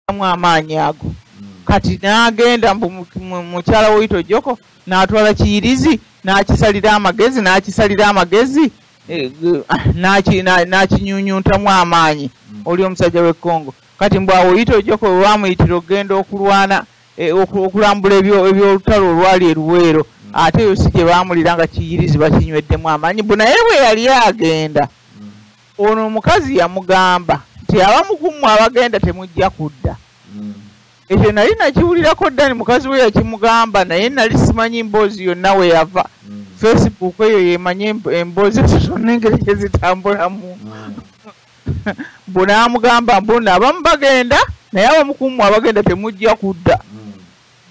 Amaanyi ago. Kati n'agenda mukyala Oyite Ojoko n'atwala Kiyirizi n'akisalira amagezi, n'akisalira amagezi, n'akinyunyuntamu amaanyi oli omusajja w'e Congo. Kati mbu awo Oyite Ojoko we bamuyitira okugenda okulwana, okulambula ebyolutalo olwali e Luweero, ate eyo si gye baamulira nga Kiyirizi bakinyweddemu amaanyi. Mbu naye bwe yali agenda, ono omukazi yamugamba nti abamu ku mmwe abagenda temujja kudda. Ekyo nali nakiwulirako dda, ni mukazi we yakimugamba, naye nali simanyi mboozi yonna we yava. Facebook eyo yemanye emboozi ezo zonna engeri gye zitambulamu. Mbu n'amugamba mbu nno abamu bagenda, naye abamu ku mmwe abagenda temujja kudda.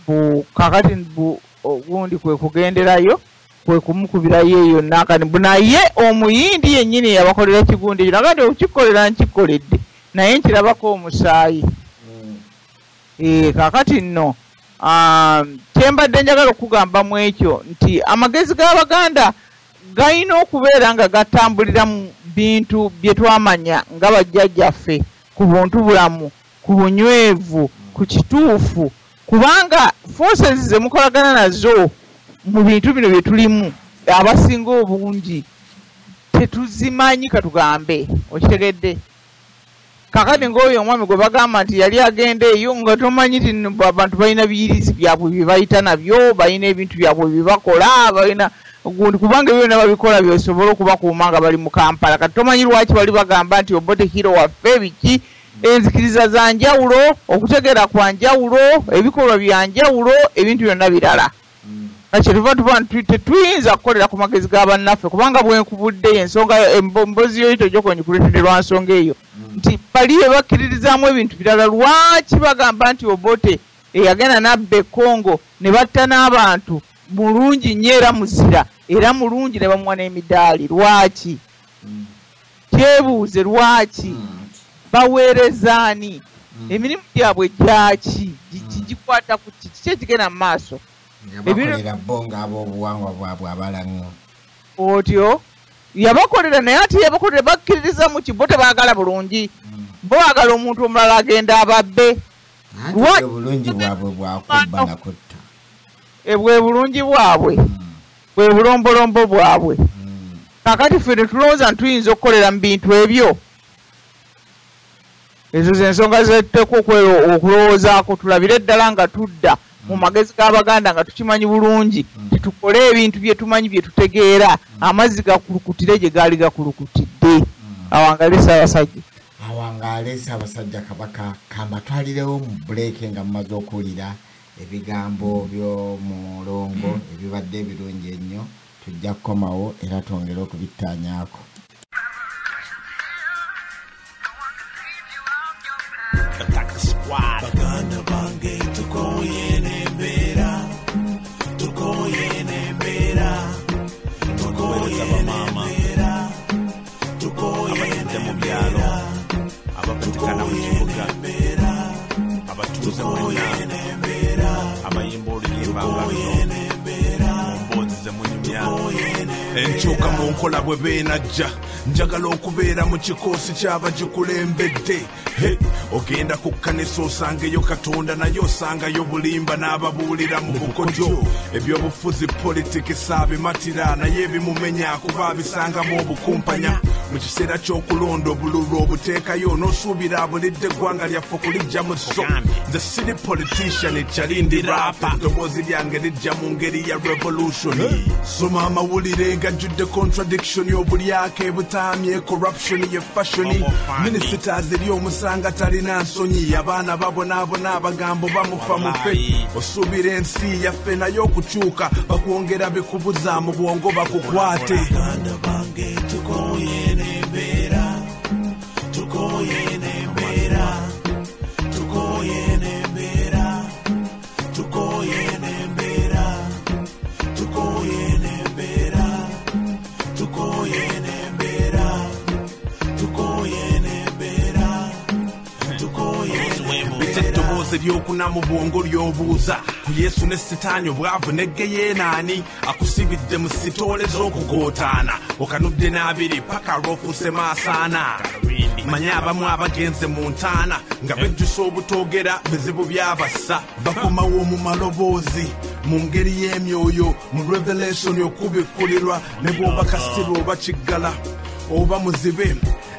Mbu kakati mbu ogundi kwe kugenderayo, kwe kumukubirayo eyo nakati. Mbu naye omuyindi yennyini yabakolera kigundi ekyo, nagamba nti okukikolera nkikoledde, naye nkirabako omusaayi. Kakati nno, kyembadde njagala okugamba mu ekyo nti amagezi g'Abaganda galina okubeera nga gatambulira mu bintu bye twamanya nga bajjajjaffe, ku buntu bulamu, ku bunywevu, ku kituufu, kubanga forces ze mukolagana nazo mu bintu bino bye tulimu abasinga obungi tetuzimanyi, katugambe okitegedde. Kakati ng'oyo omwami gwe bagamba nti yali agenda eyo nga tomanyi nti nno abantu balina biyirizi byabwe bye bayita nabyo, balina ebintu byabwe bye bakola, balina gundi, kubanga ebyo byonna babikola byosobola okubakuuma nga bali mu Kampala. Kati tomanyi lwaki bali bagamba nti Obote hero waffe biki. Enzikiriza za njawulo, okutegeera kwa njawulo, ebikolwa bya njawulo, ebintu byonna birala. Kyetuva tuba nti tetuyinza kukolera ku magezi ga bannaffe, kubanga bwe nkubudde ensonga emboozi y'Oyite Ojoko ngikuleetedde lwa nsonga eyo nti bali be bakkiririzaamu ebintu birala. Lwaki bagamba nti Obote eyagenda n'abba e Congo ne batta n'abantu mulungi nnyo era muzira era mulungi ne bamuwa n'emidaali? Lwaki? Kyebuuze lwaki baweereza ani? Emirimu gyabwe gyaki? Gikwata ku ki? Kiki ekigenda mu maaso? Yabakolera bo ng'ab'obuwangwa bwabwe abalango. Otyo yabakolera, naye ate yabakolera bakkiririza mu ki? Bo tebaagala bulungi, bo baagala omuntu omulala agenda ababbe. Anti obulungi bwabwe bwakubba na kutta. Bwe bulungi bwabwe, bwe bulombolombo bwabwe. Kakati ffe tetulowooza nti tuyinza okukolera mu bintu ebyo. Ezo ze nsonga zetuteekwa okulowoozaako, tulabire ddala nga tudda mu magezi g'Abaganda nga tukimanyi bulungi titukole ebintu bye tumanyi bye tutegeera, amazzi gakulukutire gye gaali gakulukutidde. Awangaale Ssaabasajja. Awangaale Ssaabasajja Kabaka. Kambatwalirewo mu buleeke nga mumaze okuwulira ebigambo by'omulongo ebibadde ebirungi ennyo. Tujja kukomawo era twongere okubittaanyaako. Attack squad. Baganda bange tukoye n'embeera, tukoye n'embeera, tukoye n'embeera, tukoye Abatudde mu byalo, n'embeera, abapatikana mu tukoye kibuga, n'embeera, abatuuze tukoye mwenna, n'embeera, abayimba oluyimba nga tukoye luno n'embeera, mu mboozi ze munyumya. tukoye n'embeera. Enkyuka mu nkola bwe beenajja, njagala okubeera mu kikoosi ky'abagikulembedde. He, ogenda ku kkanisa osangeyo Katonda, naye osangayo bulimba n'ababuulira mu bukodyo. Ebyobufuzi politiki saabimatira, naye ebimumenya kuba abisangamu obukumpanya. Mu kiseera ky'okulonda obululu obuteekayo n'osuubira abulidde eggwanga lyaffe okulijja mu sso. Nze siri politician, ekyali ndi rapper, eddoboozi lyange lijja mu ngeri ya revolution. Soma amawulire gajjudde contradiction, obulyake butaamye, corruption ye fashion. Minisita eri omusanga talina nsonyi, abaana babonaabona, abagambo bamufa mufe. Osuubira ensi yaffe naye okukyuka, bakwongera bikubuza mu bwongo bakukwate. Baganda bange tukoye n'embeera, tukoye n'embeera, tukoye n'embeera, tukoye n'embeera, tukoye n'embeera, tukoye n'embeera, tukoye n'embeera, tukoye Bita eddoboozi eryokuna mu bwongo ly'obuuza ku Yesu ne Sitaani, obwavu ne Geyeenaani akusibidde mu sitoole z'okugootaana, okanudde n'abiri paka lw'ofuuse maasaana. Manye abamu abagenze mu ntaana nga bejjusa obutoogera bizibu byabassa. Bakomawo mu maloboozi mu ngeri y'emyoyo mu revelation okubikkulirwa, ne bw'oba kasiru oba kiggala oba muzibe,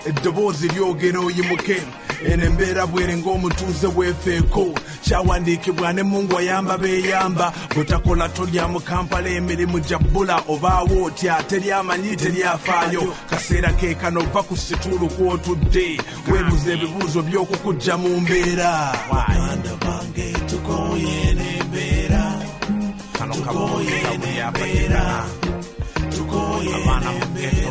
eddoboozi lyogera oyimuke. Eno embeera bwere ng'omutuuze weefeeko, kyawandiikibwa ne Mungu ayamba beeyamba. Bwetakola tolya mu Kampala, emirimu gya bbula, obaawo otya? Teryamanyi, teryafaayo. Kaseera ke kano, va ku situulu kw'otudde, weebuza ebibuuzo by'okukujja mu mbeera. Baganda bange, tukoye n'embeera. Kano Tukoye kaboozi n'embeera. kabuyapatikana Tukoye abaana mu ghetto.